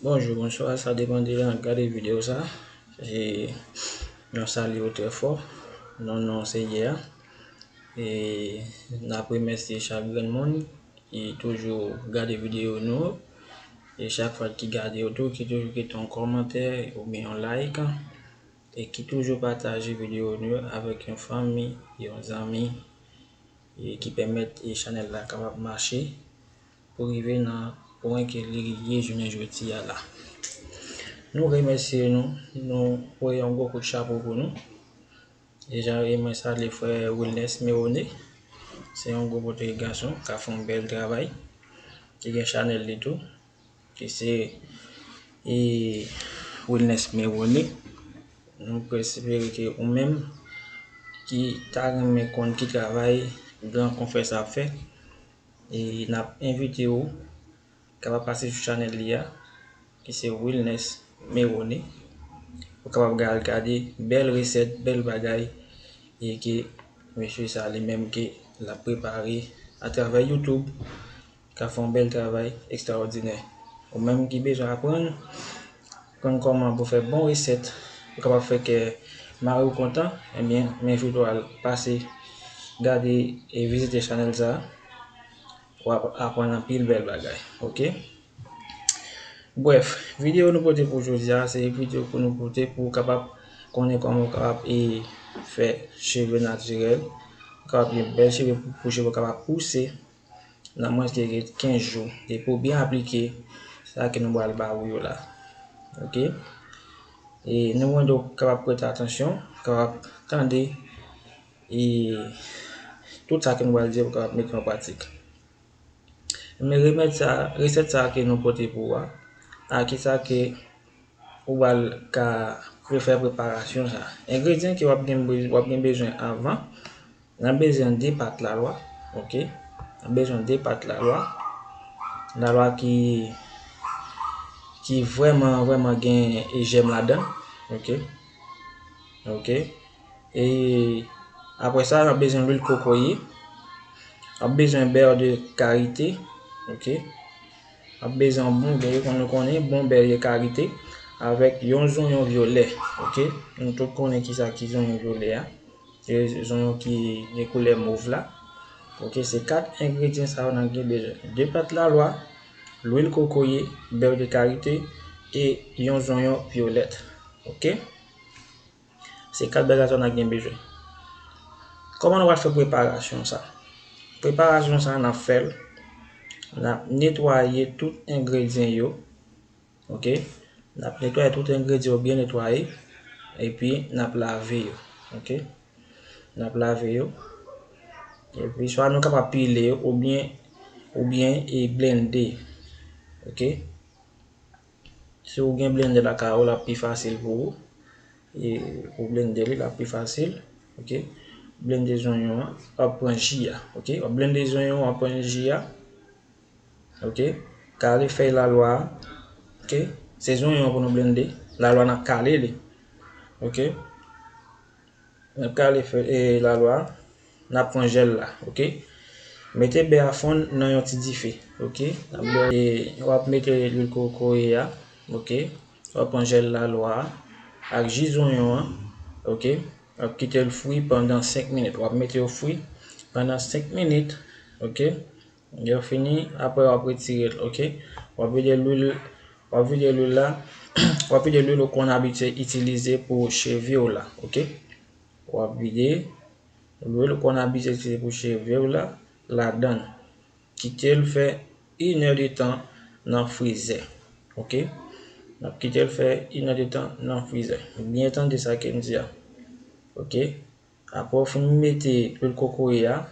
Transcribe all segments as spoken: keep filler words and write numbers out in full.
Bonjou, bonswa, sa depann de lè n ap gade videyo sa. E nou salye w trè fò nan non Senyè a. E n ap remèsye chak grenn moun ki toujou gade videyo nou. E chak fwa ki gade yo tou, ki toujou kite yon kòmantè oubyen yon like. E ki toujou pataje videyo nou yo avèk yon fanmi, yon zanmi, e ki pèmèt e chanèl la kapab mache pou rive nan pwen ke li ye jounen jodi a la. Nou remèsye nou, nou voye yon gwo kout chapo pou nou. Deja, e mwen salye frè Wilness Mérone. Se yon gwo pote gason k ap fè yon bèl travay. Li gen chanèl li tou, ki se e Wilness Mérone. Nou espere ke ou menm ki ta renmen konn ki travay gran konfrè sa ap fè, e n ap envite w kapab pase sou chanèl li a, ki se Wilness Mérone. Ou kapab al gade bèl resèt, bèl bagay, e ke mesye sa li menm ke l ap prepare atravè YouTube, k ap fè yon bèl travay ekstraòdinè. Ou menm ki bezwen aprann, aprann kòman pou fè bon resèt, pou kapab fè kè mari w kontan, ebyen, m envite w al pase gade e vizite chanèl sa a. W ap aprann anpil bèl bagay, oke? Brèf, videyo nou pote pou jodi a, se videyo pou nou pote pou w kapab konnen kòman w kapab e fè cheve natirèl, w kapab gen bèl cheve pou, pou cheve w kapab pouse nan mwens ke kenz jou, depi w byen aplike sa ke nou pral ba ou yo la. Oke? E nou mande w kapab prete atansyon, kapab tande, e tout sa ke nou pral di, w kapab mete an pratik. Men remèd sa, resèt sa ke nou pote pou ou a, a kisa ke ou pral ka fè preparasyon sa. Engredyan ke w ap gen bez-, w ap gen bezwen avan, n ap bezwen de pat lalwa, oke? N ap bezwen de pat lalwa. Lalwa ki, ki vrèman, vrèman gen e jèm ladan, oke? Oke? E apre sa, n ap bezwen lwil kokoye. N ap bezwen bè de karite, oke? N ap bezwen yon bon bè, kon nou konnen, bon bè de karite, avèk yon zonyon vyolè, oke? Nou tout konnen kisa ki zonyon vyolè a. Se zonyon ki gen koulè mov la. Oke, se kat engredyan sa yo n ap gen bezwen. De pat lalwa, lwil kokoye, bè de karite, e yon zonyon vyolèt. Oke? Se kat bagay sa n ap gen bezwen. Kòman nou pral fè preparasyon sa? Preparasyon sa, n ap fè l, n ap netwaye tout engredyan yo, oke? N ap netwaye tout engredyan yo, byen netwaye, epi n ap lave yo, oke? N ap lave yo, epi swa nou kapab pile yo, oubyen, oubyen e blende, oke? Si w gen blendè lakay ou, l ap pi fasil pou ou. E pou blende li, l ap pi fasil. Oke. Blende zonyon an, w ap pran ji a. Oke. W ap blende zonyon an, w ap pran ji a. Oke. Kale fèy lalwa a. Oke. Se zonyon an pou nou blende. Lalwa a, n ap kale li. Oke. N ap kale fè, e, lalwa a. N ap pran jèl la, oke? Mete bè a fonn nan yon ti dife, oke? N ap bè, e, w ap mete lwil kokoye a, oke? W ap pran jèl lalwa a ak ji zonyon an, oke? W ap kite l fri pandan senk minit. W ap mete yo fri pandan senk minit, oke? Lè yo fini, apre w ap retire l, oke? W ap vide lwil, w ap vide lwil la, w ap vide lwil ou konn abitye itilize pou cheve w la, oke? W ap vide lwil ou konn abitye itilize pou cheve w la, ladan l. Kite l fè inè de tan nan frizè, oke? N ap kite l fè inè de tan nan frizè. Byen tande sa ke m di a, oke? Apre w fin mete lwil kokoye a,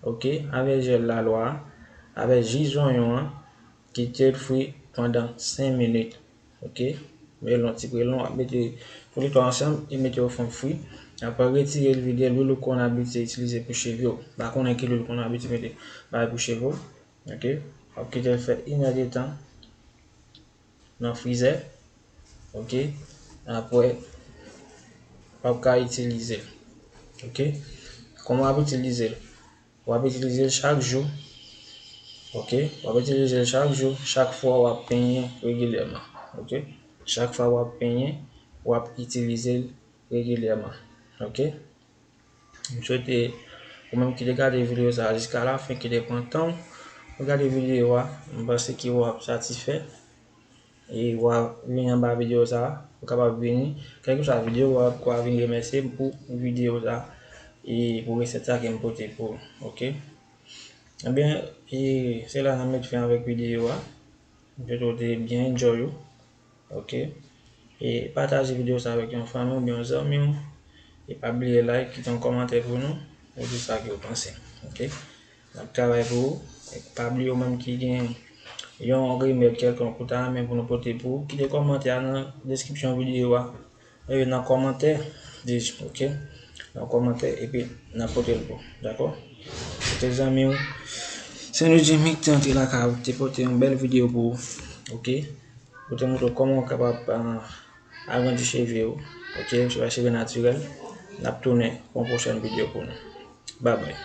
oke, avèk jèl lalwa a, avèk ji zonyon an, kite l fri pandan senk minit, oke. Men l yon ti pre lon, w ap mete tout li twa ansanm e mete yo fon fri. Apre retire l, vide lwil ou konn abitye itilize pou cheve w. M pa konnen ki lwil ou konn abitye mete bay pou cheve w, oke. W ap kite l fè inè de tan nan frizè. Oke. Apre, w ap ka itilize l. Oke. Kòman w ap itilize l? W ap itilize l chak jou. Oke. W ap itilize l chak jou, chak fwa w ap penyen regilyèman. Ok, chak fwa w ap penyen, w ap itilize l regilyèman. Ok, m swete ou menm ki te gade videyo sa a jiska lafen, ki te pran tan w pou gade videyo a, m panse ke w ap satisfè. E w a vini anba videyo sa a, ou kapab vini, kèlkeswa videyo, w a, w a vin remèsye m pou videyo sa a, e pou resèt sa ke m pote pou ou. Ok, ebyen, e se la n ap met fen avèk videyo a. M swete w te byen enjoy ou. Ok, e pataje videyo sa avèk yon fanmi oubyen yon zanmi w. E pa bliye like, kite yon kòmantè pou nou, ou di sa ke w panse. Ok, n ap travay pou ou. E pa bliye ou menm ki gen yon remèd kèlkonk ou ta renmen pou nou pote pou ou, kite kòmantè a nan deskripsyon videyo a. E nan kòmantè, ok, nan kòmantè, epi n ap pote l pou ou, dakò? Se te zanmi w Saint Louis Jimmy ki te antre lakay ou, te pote yon bèl videyo pou ou. Ok, pou te montre w kòman w kapab, ah, agrandi cheve ou. Ok, cheve, cheve natirèl. N ap tounen pou yon pwochèn videyo pou nou. Babay.